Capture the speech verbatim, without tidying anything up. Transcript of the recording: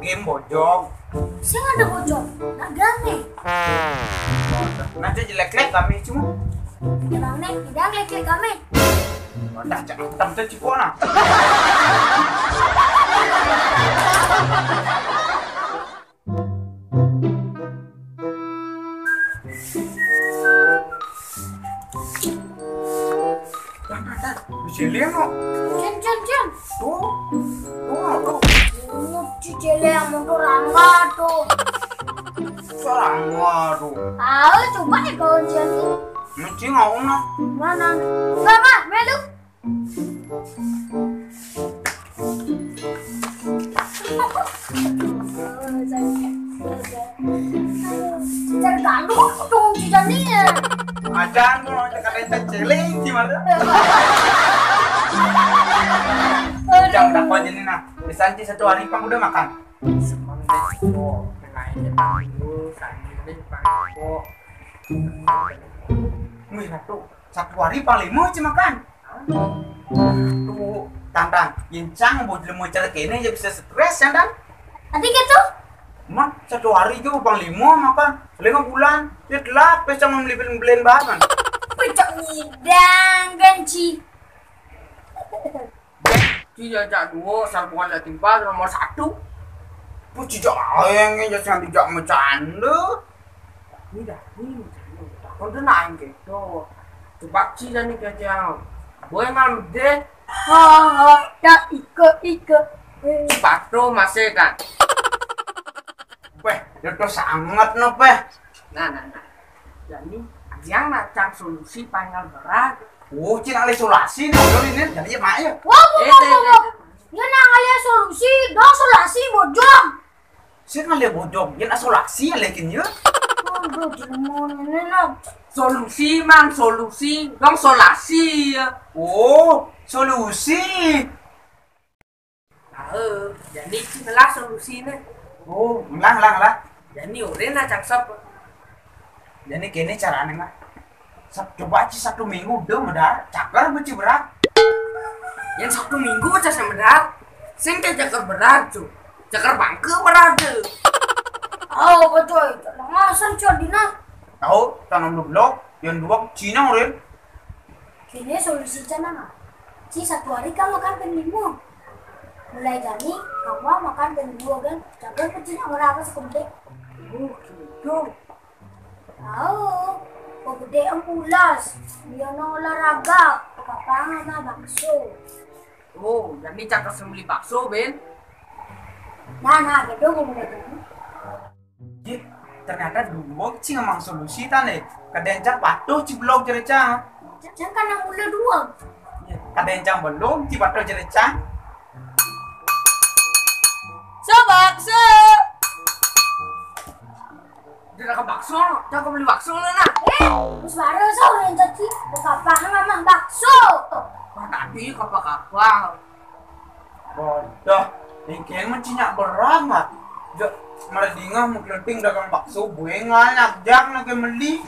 Tim bojog. Sing ada bojog. Nah, gane. Nanti jelek-jelek kami cuma. Jangan nih, jangan jelek-jelek kami. Wadah, cak hitam tuh cipona. Bisa lihat kok. Cen, cen, cen. Tuh. Tuh, tuh. Ini cicile yang mundur angga tuh. Serangga tuh. Tahu, coba ya kalau jadi. Mesti ngomong nah. Mana? Enggak, Pak, melu. Terganggu dong jadinya. Ada anu, ada kata celing gimana? Jangan takut jadi nah. Misalnya satu hari pang udah makan. Semangat kok, kenainya dulu, sambil pang kok. Wih, satu, satu hari pang lima aja makan. Tuh, Tantan, gincang buat lima cara kene aja bisa stres ya, Tan. Tadi gitu? Mah, satu hari juga pang lima makan, lima bulan, dia telat, pesta mau beli beli bahan. Pecak ngidang kan, Ci. Ci jajak dua, sarpungan lah timpal nomor satu. Puji jajak aeng, jajak dijak bercanda. Ini dah, ini bercanda. Kau tuh naik gitu. Coba Ci dan nih kacang. Boy ngamde. Ha, ha, ya, ike, ike. Sepatu masih kan. Weh, itu sangat no, Peh. Nah, nah, nah. Jadi, yang nacang solusi panjang berat. Oh, cina isolasi nih, kalau ini jadi ya, Mak, ya. Wah, wah, Eh, wah, eh, wah, eh, wah. Dia nang alia solusi, dong solusi bojong. Saya nggak lihat bojong, dia isolasi ya, lekin ya. Aduh, jemun ini nah. Solusi, Mang, solusi, dong solusi ya. Oh, solusi. Nah, eh, jadi itulah solusinya. Oh, ngelah, ngelah, ngelah. Jadi, udah nacang sep. Jadi, kene caranya, Mak. Sab-, coba aja satu minggu udah medar, cakar beci berat. Yang satu minggu aja saya medar, sing kayak cakar berat tuh. Cakar bangke berat tuh. Oh, betul. Masa cuy, Dina? Tahu, tanam lu blok, yang dua Cina, Rin. Kene solusi cana, Mak. Ci satu hari kamu makan ping lima. Mulai jani, kamu makan ping dua kan. Jaga kecilnya berapa sekunti? Oh, gitu. Tahu, kok gede empulas. Dia no olahraga, papangan sama bakso. Oh, jadi cakar sembeli bakso, Ben? Nah, nah, gitu, mulai jani. Ji, ternyata dua Ci ngemang solusi tane. Kadencang patuh Ci belog jere Cang. Cang kan yang mula dua. Iya, kadencang belum Ci patuh jere Cang. Sebakso. Dia ke bakso, dia ke beli bakso lah, nah. Eh, terus baru so yang jadi. Buka paham sama bakso. Wah, tadi kapal-kapal. Bodoh, engkeng mah cinyak berang ah. Jo, malah dingah mau kelenting dagang bakso, gue ngalak jak nak meli.